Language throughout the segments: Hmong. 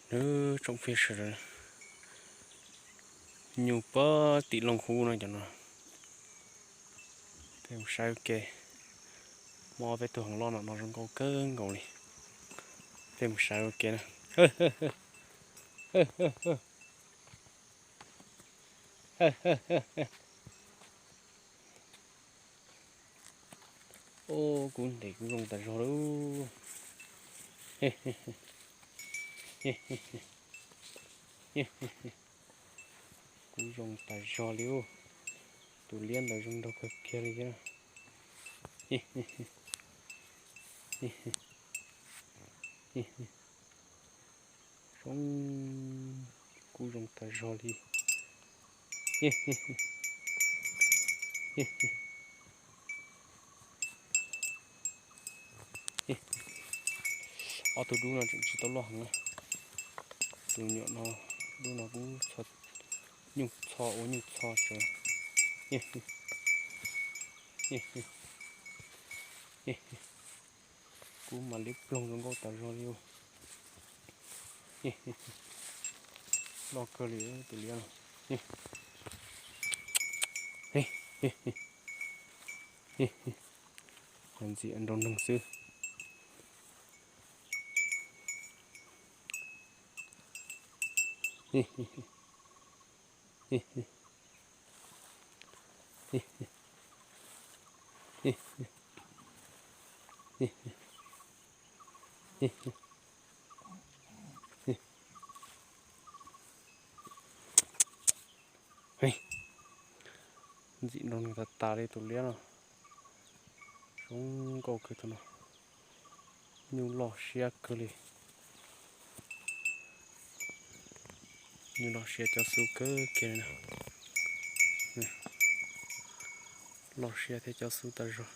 Nws tsoom phooj ywg sawv daws, nyuj puag tim loog hub no cov no. Peb mus saib ua ke, muaj ob peb tug heev loj no no zoo nkauj kawg nkaus li. Peb mus saib ua ke na. Ub, kub ntev kub zoo tas zog lauj. Kub zoo tas zog li ub. Tus liab ntawd zoo nraug kawg kiag li thiab. Zoo, kub zoo tas zog li. Ob tug dub no tseem tsis tau loj heev na. Tus nyuam no, dub no kub txho, nyuj txho ua nyuj txho tsav. Kub mas liab ploog zoo nkauj tas zog li. Loj kawg li tus liab no. Ntxim nrau neeg xwb. Ntxim nrau neeg tas tas li tus liab no. Zoo nkauj kawg tus no. Nyuj loj siab kawg li. Nyuj loj siab cob xub kawg kiag li na. Loj siab thiab cob xub tas zog.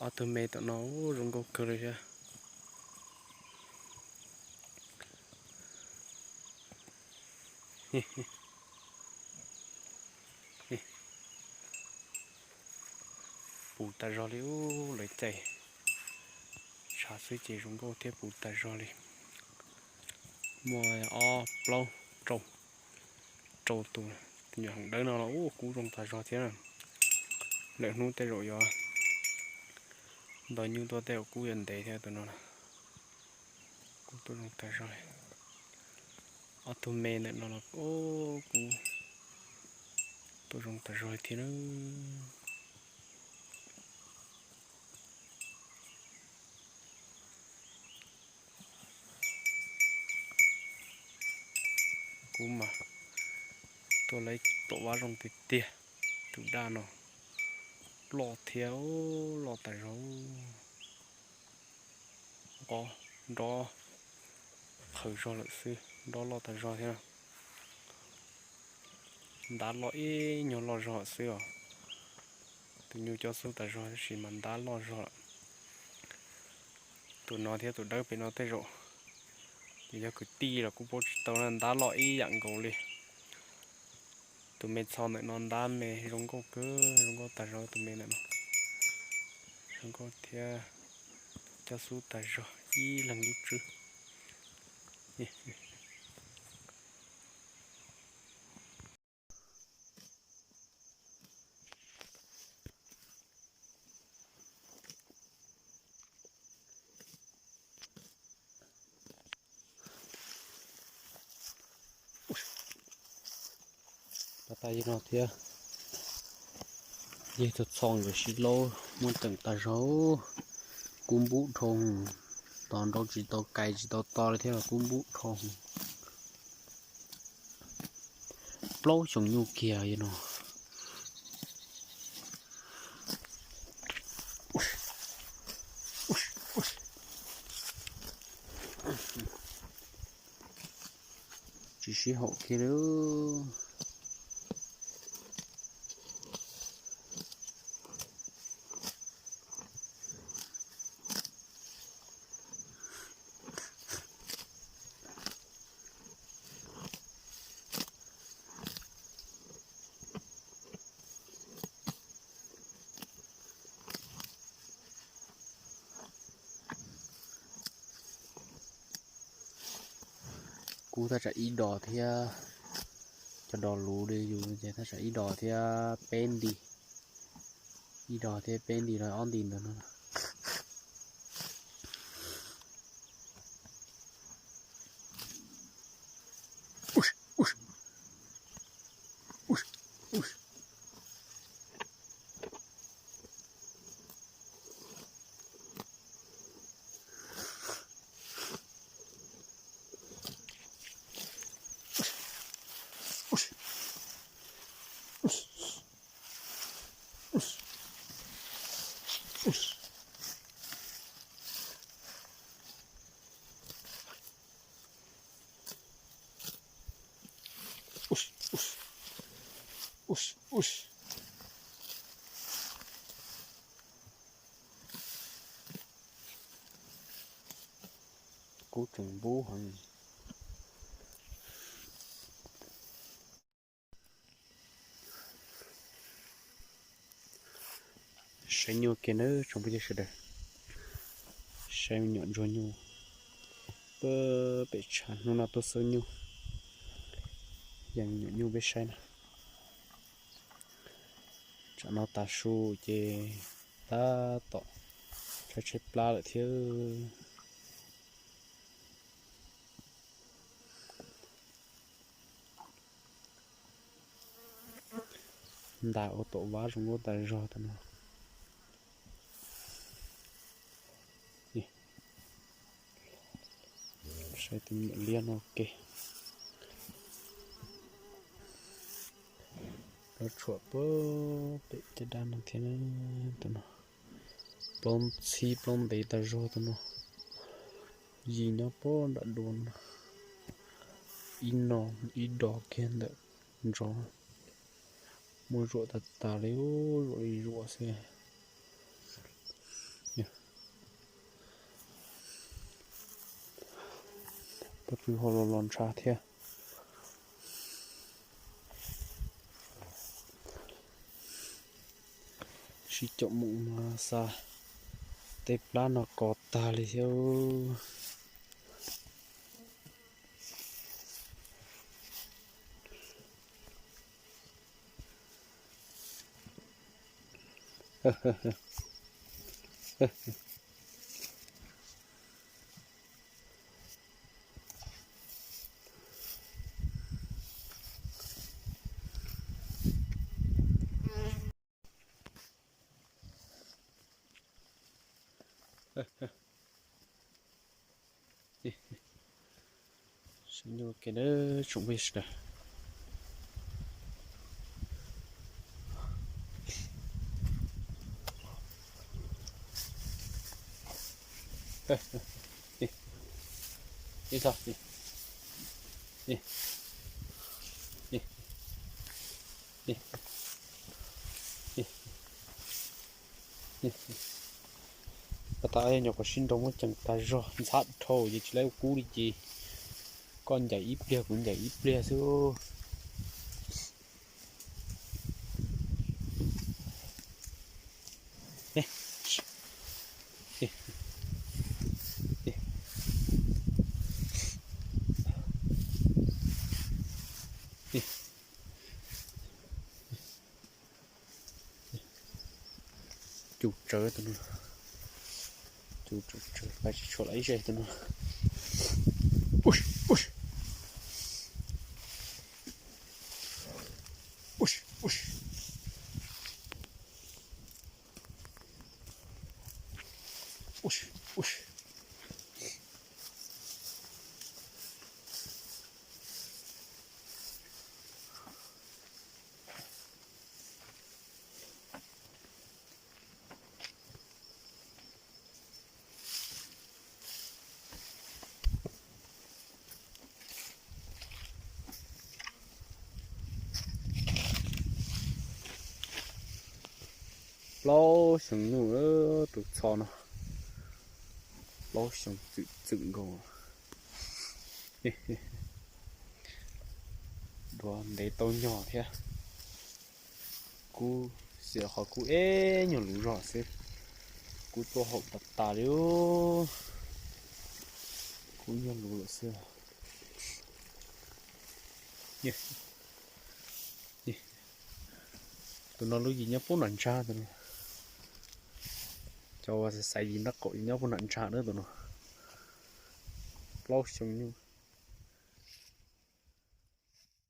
Ob tug me tom no ub zoo nkauj kawg li thiab. Puv tas zog li ub, lawv cais tshav xwb ces zoo nkauj thiab puv tas zog li. Muaj ob plaub rau, rau tus, tus nyuam heev dawb no los ub kub zoo tas zog thiab na. Lwm hnub tej zaum yuav ntaus nyuj tuaj tej zaum kub yuav ntev thiab tus no na. Kub tuaj zoo tas zog li. Ob tug me ntawm no los ub kub tuaj zoo tas zog li thiab na. Kub mas tuaj laib tom vab zoo tiag tiag. Tus daj no loj thiab, loj tas zog. Nqos nrov qhawv zog lawm xwb, nrov loj tas zog thiab. Ntab loj ib nyuag loj zog xwb os. Tus nyuj cob xub tas zog tab sis mas ntab loj zog lawm. Tus no thiab tus dawb pem no tej zaum ces yog kwv tij los kuj paub tsis tau na, ntab loj ib yam nkaus li. Tus me txho ntawm no ntab me zoo nkauj kawg, zoo nkauj tas zog tus me ntawm no. Zoo nkauj thiab cob xub tas zog ib leeg lub tswb. Pab tas yog no thiab, yog txho txho nkawd sib laub muab teem tas zog, kub npub dhau, tos nrau tsis tau, kais tsis tau to li thiab los kub npub dhau. Plaub xyoo nyuj kiag yog no. Tsis sib haum kiag li. Kub thaj tsam ib dos thiab, cov dos luv li yus ces thaj tsam ib dos thiab peb nti, ib dos thiab peb nti los ob nti ntawd no. Kub tseem npub heev. Saib nyuj kiag nawb tsoom phooj ywg sawv daws, saib me nyuam ntsuag nyuj, pem tshav hnub no tuaj xwb nyuj, yeej me nyuam nyuj peb saib na. Tsam no tav su ces tab tom tshaib tshaib plab lawm thiab. Ntas ua tom vab zoo nkauj tas zog tus no. Saib tus me nyuam liab no ke. Lov tshuam pem caj dab no thiab tus no. Plaub ntxhib plaub ntev tas zog tus no. Yim nyob pem nram duav no. Ib no ib dos kiag ntawm ntsov. Muaj zuam tas tas li, zuam li zuam xwb. Pob tw ho los los ntshav thiab. Sib caum mus mas xa tej plab no kov tag li thiab. Saib nyuj ke nawb tsoom phooj ywg sawv daws. Pas tas nyuam qhuav sib nrau muab ceem tas zog ntxhab dhau ces tsis laib ua kub li ces koj ncaim ib pliag kuv ncaim ib pliag xwb. Cus tsawv tus no. Cus tsawv tsawv pais tsis tshua lawm ib zej tus no. Plaub xyoo nyuj tus txho no, plaub xyoo txwm txwm nkaus. Dua ntev tau nyog thiab. Kub xiam qhov kub ib nyuag luv zog xwb, kub tuaj haum tas tas li. Kub nyuag luv lawm xwb. Tus no lub yim nyob pub nram ntsag tus no. Cov uas xaiv yim nraub qaum yim nyob pub nram ntsag na tus no. Plaub xyoo nyuj.